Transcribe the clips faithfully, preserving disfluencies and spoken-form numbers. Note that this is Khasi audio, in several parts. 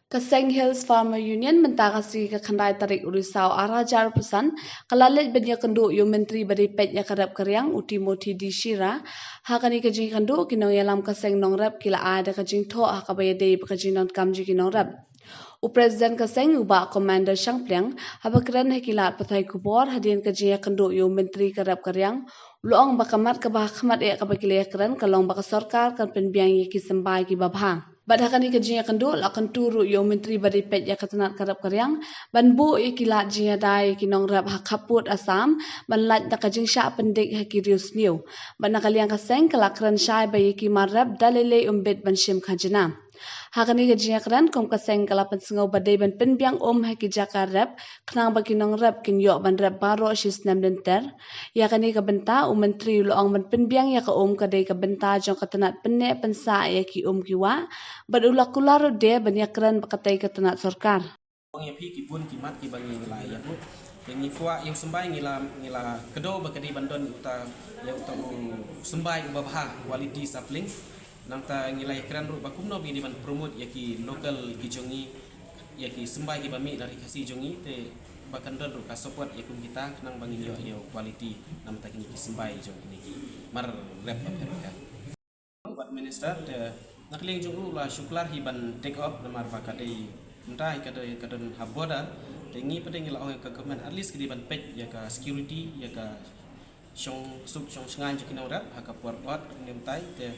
Ka Seng Hills Farmer Union mynta ka sngi ka khyndai tarik u Risaw ar hajar arphew san ka la leit ban ïakynduh ïa u Myntri ba dei peit ïa ka rep ka riang u Timothy D Shira. Ha kane ka jingïakynduh ki nongïalam ka seng nongrep ki la ai da ka jingthoh ha kaba ïadei bad ka jingdonkam jong ki nongrep. U President ka seng u Bah Commander Shangpliang haba kren ha ki lad pathai khubor hadien ka jingïakynduh ïa u Myntri ka rep ka riang u la ong ba ka mat kaba ha khmat eh kaba ki la ïakren ka long ba ka sorkar kan pynbiang ïa ki symbai kiba bha. Bad ha kane ka jingïakynduh la kyntu ruh ïa u Myntri ba dei peit ïa ka tnat ka rep ka riang ban buh ïa ki lad jingïada ïa ki nongrep ha khappud Assam ban lait da ka jingshah pyndik ha ki riewsniew. Bad na ka liang ka seng ka la kren shai ba ïa ki mar rep da lei lei ym bit ban shim khajna. Ha kane ka jingïakren kum ka seng ka la pynsngew ba dei ban pynbiang um ha ki jaka rep khnang ba ki nongrep kin ïoh ban rep baroh shi snem lynter. Ïa kane ka bynta u Myntri u la ong ban pynbiang ïa ka um ka dei ka bynta jong ka tnat pynneh pynsah ïa ki um ki wah bad u la kular ruh de ban ïakren bad katei ka tnat sorkar. Ong ïa phi ki bun ki mat kiba ngi la ïa buh. Te ngi kwah ïa u symbai ngi la ngi la kdew ba ka dei ban don uta ïa uta u symbai uba bha quality sapling. Nangta ngi la ïakren ruh ba kumno ba ngi dei ban promote ïa ki local ki jong ngi ïa ki symbai kiba mih na ri Khasi jong ngi te ba kan don ruh ka support ïa kum kita khnang ba ngin ïoh ïa u quality namta kine ki symbai jong kine ki mar rep America. Bad minister te na ka liang jong u la shu kular hi ban take up namar ba ka dei mynta hi ka dei ka don ha border te ngi pat ngi la ong ïa ka government at least ka dei ban peit ïa ka security ïa ka shong suk shong shngaiñ jong ki nongrep ha ka por ot ne mynta te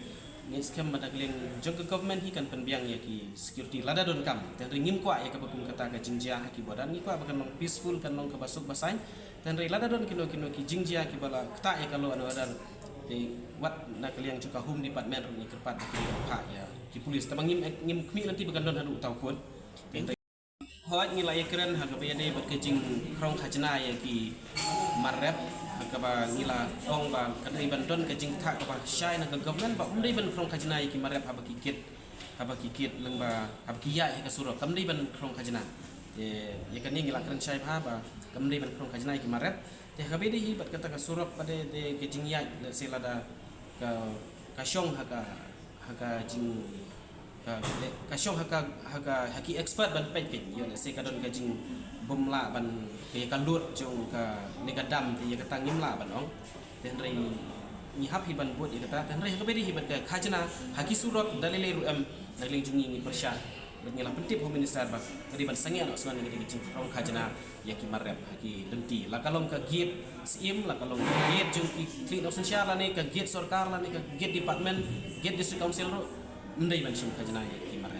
ngi skhem ba na ka liang jong ka government hi kan pynbiang ïa ki security lada donkam te hynrei ngim kwah ïa kaba kum kata ka jingjia ha ki border ngi kwah ba kan long peaceful kan long kaba suk ba saiñ. Te hynrei lada don kino kino ki jingjia kiba la ktah ïa ka law and order te wat na ka liang jong ka Home Department ruh ngi kyrpad ba kin phah ïa ki police. Te ba ngim ngim khmih lynti ba kan don haduh uta u pud. Te hynrei hooid ngi la ïakren ha kaba ïadei bad ka jingkhrong khajna ïa ki mar rep ha kaba ngi la ong ba ka dei ban don ka jingktah kaba shai na ka government ba ym dei ban khrong khajna ïa ki mar rep haba ki kit haba ki kit lyngba haba ki ïaid ha ka surok kam dei ban khrong khajna. Te ïa kane ngi la kren shai bha ba kam dei ban khrong khajna ïa ki mar rep. Te ha kaba dei hi bad kata ka surok ba dei dei ka jingïaid lehse lada ka ka shong ha ka ha ka jing ka ka shong ha ka ha ka ha ki expert ban peit peit ïa lehse ka don ka jingbym lah ban ka ïa ka lut jong ka ne ka dam te ïa kata ngim lah ban ong. Te hynrei ngi hap hi ban bud ïa kata te hynrei ha kaba dei hi bad ka khajna ha ki surok da lei lei ruh em na liang jong ngi ngi pyrshah. Bad ngi la pyntip Home Minister ba ka dei ban sangeh noh shuwa na ka dei ka jingkhrong khajna ïa ki mar rep ha ki lynti la ka long ka gate syiem la ka long ka gate jong ki khlieh nongsynshar lane ka gate sorkar lane ka gate department gate district council ruh ym dei ban shim khajna ïa ki mar rep.